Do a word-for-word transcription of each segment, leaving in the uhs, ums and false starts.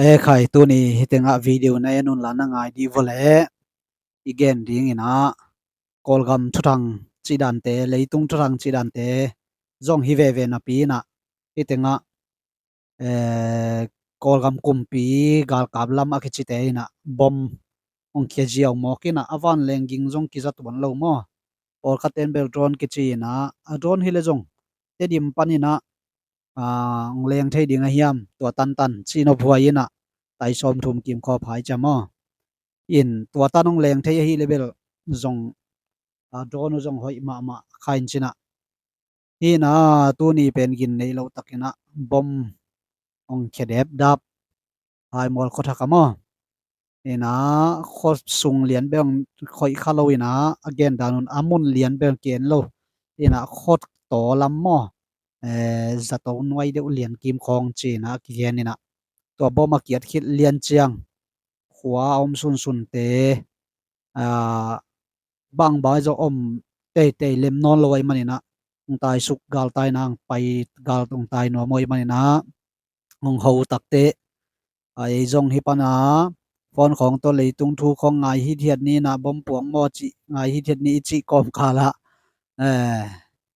E khai, tuni hih tengah video na en un la na ngai dih vua leh i gen ding inah Kawlgam thuthang cih dante, leitung thuthang cih dante zong hi veve napi inah hih tengah, eh, Kawlgam kumpi galkap lam a kicite inah bom hong khia ziau mawk inah a vanleng ging zong kiza tuan lo maw? Pawlkhat ten bel drone kici inah a drone hi leh zong Tedim pan inah, ah, hong leng thei ding a hiam, tua tantan cih nophuai inah tai sawmthum kim khawp hai ciam maw? In tua tan hong leng thei ahih leh bel zong, ah, drone uh zong hoih mahmah kha in ci inah. Hi inah tuni pen gin neih loh tak inah bom hong khia depdap Haimual khuathak a maw? Inah khua sung lian bel hong khoih kha lo inah a gen dan un a mun lian bel hong ki-en lo. Inah khua taw lam maw? Eh, zato nuai deuh lian kim khawng ci inah a kigen inah tua bom a kiat khit lian ciang khua a om sunsunte, ah, bangbang zong om teitei lem nawn lo ahih man inah hong taisuk, galtai inah hong pai, gal hong tai nuam ahih man inah hong ho takteh, ah, ei zong hih pan a phone khawng tawh leitung thu khawng ngai hithiat ni inah bom puang maw cih ngai hithiat ni i cih kawmkal ah, eh,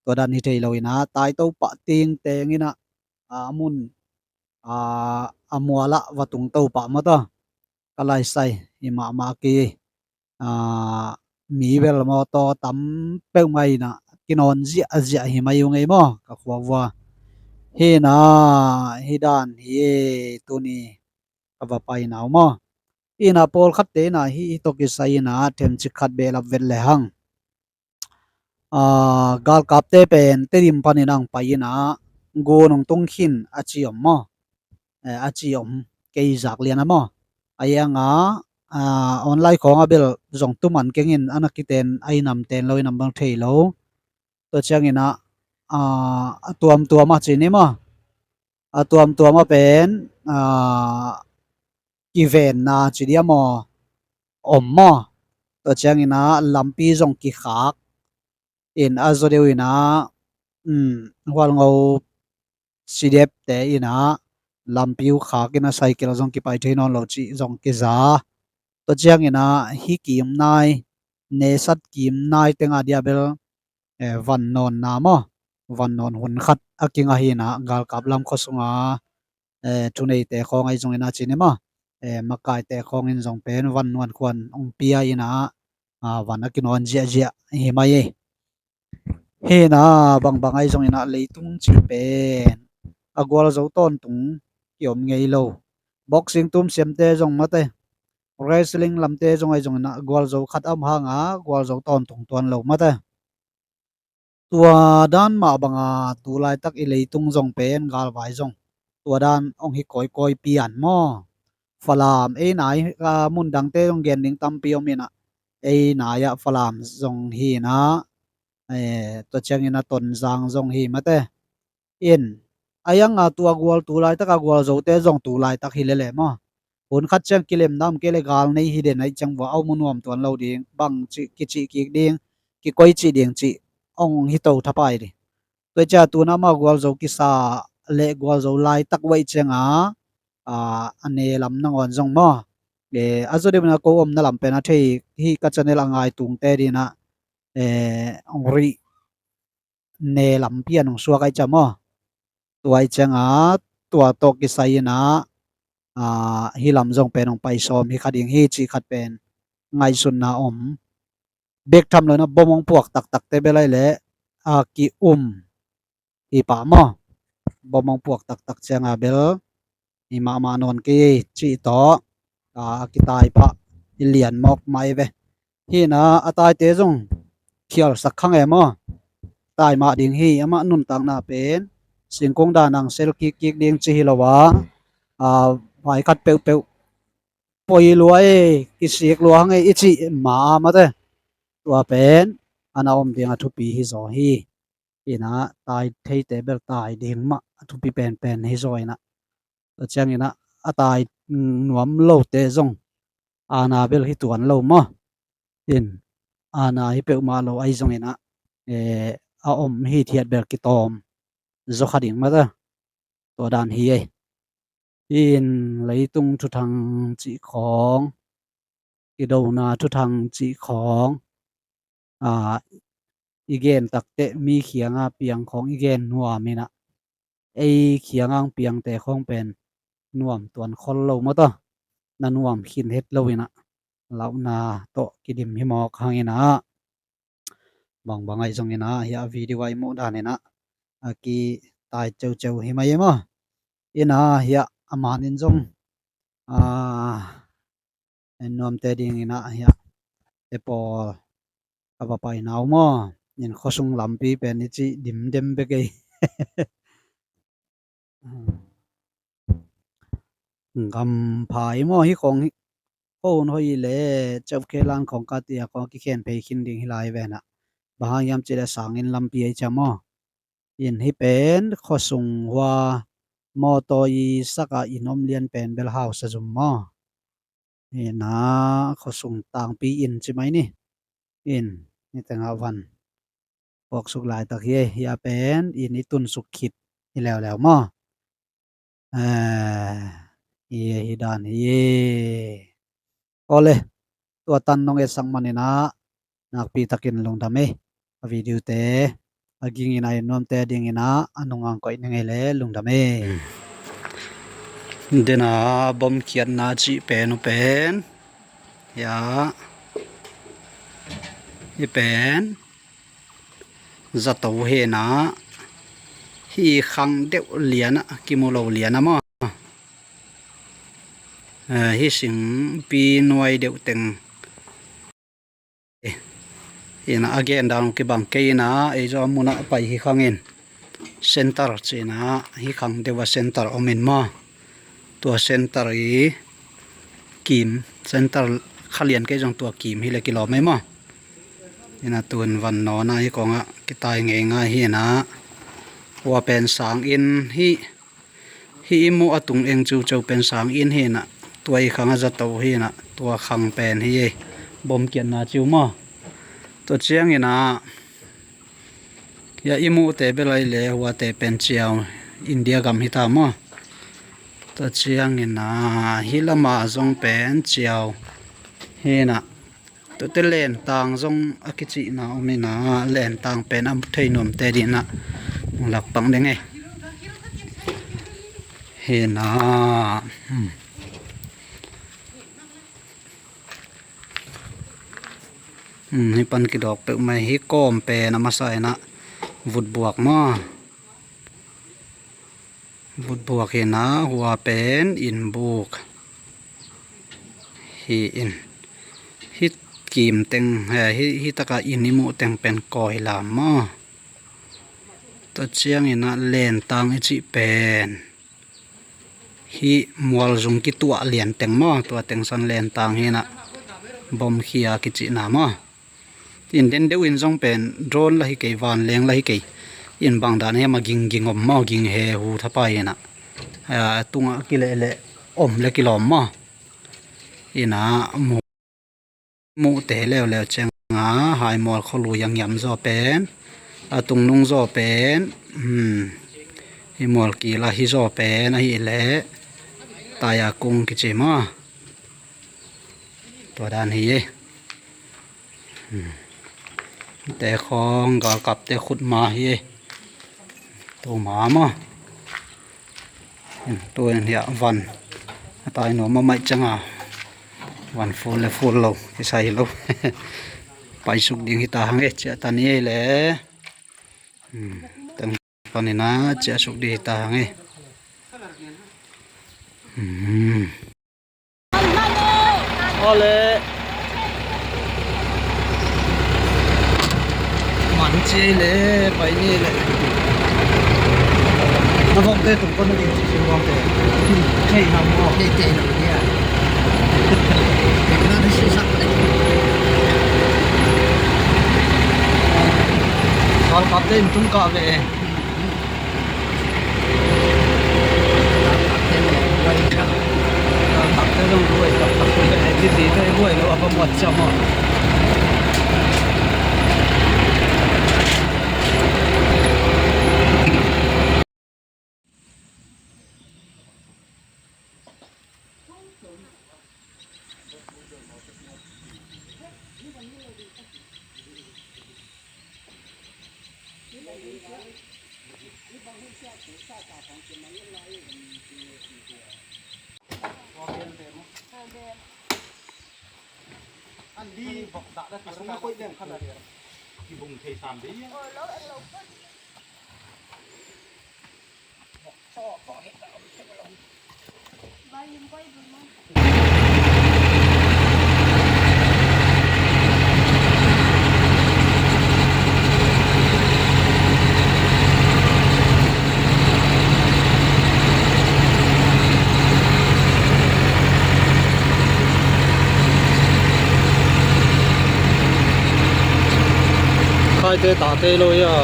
tua dan hi thei lo inah tai to pah ting teng inah, ah, a mun, ah, a mual ah va tung to pah maw ta. Ka laisai hi mahmah ki, ah, mi bel mawtaw tam peuhmah inah kinawn ziahziah hi mai uh ngei maw ka khua vua. Hi inah hih dan hi tuni ka va paina uh maw? Inah pawlkhatte inah hih, hih tawh kisai inah themcik khat behlap vet lehang, ah, galkapte pen Tedim pan inah hong pai inah gun hong tung khin a ci om maw? Eh, a ci om, kei zak lian a maw? A iang a, ah, online khawng a bel zong tuman keng in a na kiten a i namten lo i nam bang thei lo. Tua ciang inah, ah, a tuamtuam a ci ni maw? A tuamtuam a pen, ah, kivenna ci dia maw? Om maw? Tua ciang inah lampi zong kikhak in a zaw deuh inah, um, Hualngo sidepte inah lampi uh khak inah cycle zong kipai thei nawn lo cih zong kiza. Tua ciang inah hih kim nai, nesat kim nai teng a dia bel, eh, van nawnna maw? Van nawn hun khat a kinga hi inah galkap lam khua sunga, eh, thuneite khawng ahi zong inah ci ni maw? Eh, makaite khawng in zong pen van nuan khuan hong pia inah, ah, van a kinawn ziahziah hi mai ei. Hi inah bangbang ahi zong inah leitung cih pen a gualzo tawntung ki om ngei lo. Boxing tum siamte zong mate, wrestling lamte zong ahi zong inah gualzo khat a om hanga gualzo tawntung tuan lo mate. Tua dan mah banga tu laitak i leitung zong pen galvai zong tua dan hong hi kawikawi pian maw? Falam ei nai, ah, mun dangte zong gen ding tampi om inah ei nai ah Falam zong hi inah, eh, tua ciang inah Tonzang zong hi mate. In a iang a tua gual tu laitak a gualzote zong tu laitak hi lele maw? Hun khat ciang kilemna om kei le gal nei hi den ahih ciang vua a om uh nuam tuan lo ding, bang cih kicih kik ding, kikoi cih ding cih hong hi to thapai ding. Tua ciang tuna mah gualzo kisa le gualzo laitak uh ahih cianga, ah, a ne lam nangawn zong maw? Eh, a zaw deuh inah ko omna lam pen a thei hih ka channel a ngai tungte ding inah, eh, hong rih ne lam pian hong suak ahih ciang maw? Tua ahih cianga tua tawh kisai inah, ah, hih lam zong pen hong pai sawm hi kha ding hi cih khat pen ngaihsutna om. Bek tham lo inah bom hong puak taktakte bel ahih leh, ah, ki-um hi pah maw? Bom hong puak taktak cianga bel hi mahmah nawn kei cih tawh, ah, a kitai pah i lian mawk mai ve. Hi inah a taite zong khialsak kha nge maw? Tai mah ding hi, amah nuntakna pen singkung dan ang sel kikkik ding ci hi lo a, ah, vai khat peuhpeuh poi lua e, kisik lua hang e i cih ma a mate. Tua pen a na om ding a thupi hi zaw hi. Inah tai theite bel tai ding mah a thupi penpen hi zaw inah. Tua ciang inah a tai nuam lote zong ana bel hi tuan lo maw? In ana hi peuhmah lo ahi zong inah, eh, a om hithiat bel kitawm zaw kha ding mate. Tua dan hi ei. In leitung thuthang cih khawng, i dona thuthang cih khawng, a, i gen takteh mi khianga piang khawng i gen nuam inah, ei khianga piangte khawng pen nuam tuan khol lo maw taw, na nuam khin het lo inah, launa tawh kidim hi mawk hang inah, bangbang ahi zong inah, hiah a video a i muh dan inah a kitai ceuceu hi mai e maw. Inah hiah a man in zong, a, en nuamte ding inah hiah te pawl ka va pai nau maw. In khuasung lampi pen i cih dimdem bek ei. Gampha i maw, hi khawng hi, khuahun hoih i le ceuh khe lan khawng ka tia khawng a kikhen phei khin ding hi lai venah. Bang hang hiam cih le sangin lampi ei cia maw. In hi pen khuasung hua mawtaw i saka in om lian pen bel hausa zum maw. Hi na khuasung tangpi in ci mai ni. In hi tengah van puaksuk laitak hi, hia pen in i tunsuk khit hi leuleu maw. Eh, hi, hi dan hi. Awle, tua tan nong etsak maninah nakpi takin lungdam ei. A video te a ging inah en nuamte dinginah a nungang koih ning ei le lungdam ei. Dena bomkhiatna cih pen uh pen, ya, hi pen zato hena, hi khang deuh liana kimu lo liana maw. Eh, hi singpi nuai deuh teng. Eh, hina a gen dan kibang kei ina, ei zaw a muna pai hi khangin center cina, hi khang deuh a center om in maw. Tua center i kim, center khalian kei zong tua kim hi le kilawm ei maw. Hina tun van nawna hi kongah kitai ngei ngai hina. Hua pen sang in hi, hi i muh a tung eng cuceu pen sang in hina. Tua i khang a zato hina, tua khang pen hi ei. Bomkiatna ciu maw. Tua ciangina, hia i muhte belai le huate pen ciau India gam hita maw. Tua ciangina, hi lama zong pen ciau hina. Tuate lentang zong a kicihna om ina, lentang pen a thei nuamte dina lakpang ding ei. Hina, hmm. Hmm, hi pan kidawk peuh mai hi kawm pen a masa ina vutbuak maw. Vutbuak hina, hua pen inbuk hi in. Hi kim teng, eh, hi, hi taka in i muh teng pen kawi lam maw. Tua ciangina lentang i cih pen hi mualzung kituah lian teng maw, tua teng san lentang hina bomkhia kicihna maw. In den deuh in zong pen drone la hi kei, vanleng la hi kei. In bang dan hiam a ging ging om maw, ging he hu thapai ina. A, tungah kileh leh om le kilawm maw. Ina mu, muhte leuleu cianga, hai mual kholui a ngiam zaw pen, a tungnung zaw pen, hmm, hi mual kila hi zaw pen, ahi leh, taya kung kici maw. Tua dan hi ei. Hmm. Te khawng galkapte khut ma hi ei. Tu ma maw. Hmm, tu in hiah van a tai nuam a maih cianga van ful le ful lo kisai lo. Paisuk ding hita hang ei, ciah ta ni ei le. Hmm, teng panina ciah suk ding hita hang ei. Hmm. Awle. Man ci le, pai ni le. Na vokte tung kon na ding ci sin vokte. Thei na mo. Thei thei lo dia. Tek na di si sak le. Kal kap te in tung ka ve. An di bok dah dah tu. Asung na koih lem khan a. Kibung thei sam dei. Khaite tate lo ia.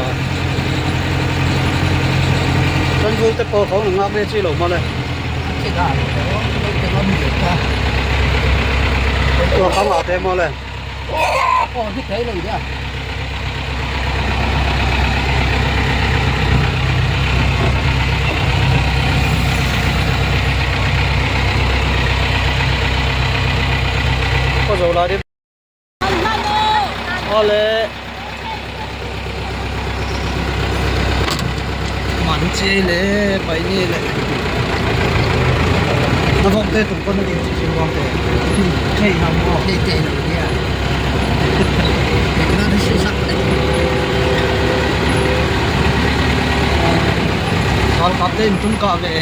Kan vui te pawl khawng ngak le ci lo maw le. Tua khang a te maw le. Aw, hi kei lo dia. Ko zo la di. Ole. Man ci le, pai ni le. Na vok te tung kon na ding ci ci vok te. Thei ham mo. Thei te lo dia. Te na de si sak le. Kal kap te in tung ka ve.